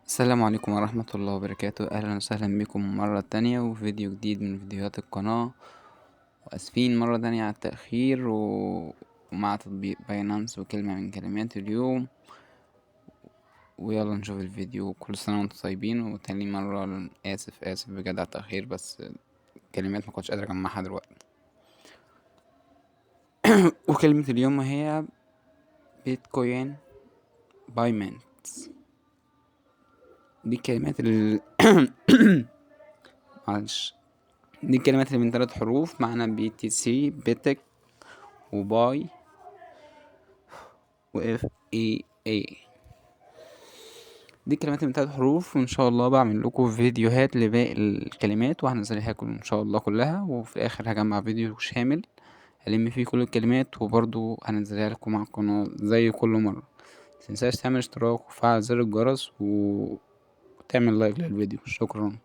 السلام عليكم ورحمة الله وبركاته. أهلا وسهلا بكم مرة تانية وفيديو جديد من فيديوهات القناة. وأسفين مرة تانية على التأخير ومع تطبيق باينانس وكلمة من كلمات اليوم. ويلا نشوف الفيديو. كل سنة وانتم طيبين. وتاني مرة آسف آسف بجد على التأخير، بس الكلمات مكنتش قادر أجمعها دلوقتي. وكلمة اليوم هي بيتكوين payments. دي الكلمات اللي معلش، دي الكلمات اللي من 3 حروف. معانا BTC، بيتك، وباي، و FAA. دي الكلمات اللي من 3 حروف. وان شاء الله بعمل لكم فيديوهات لباقي الكلمات وهنزلها لكم ان شاء الله كلها، وفي الاخر هجمع فيديو شامل هلم فيه كل الكلمات وبرضو هنزلها لكم على القناة زي كل مرة. متنساش تعمل اشتراك وفعل زر الجرس وتعمل لايك للفيديو. شكرا.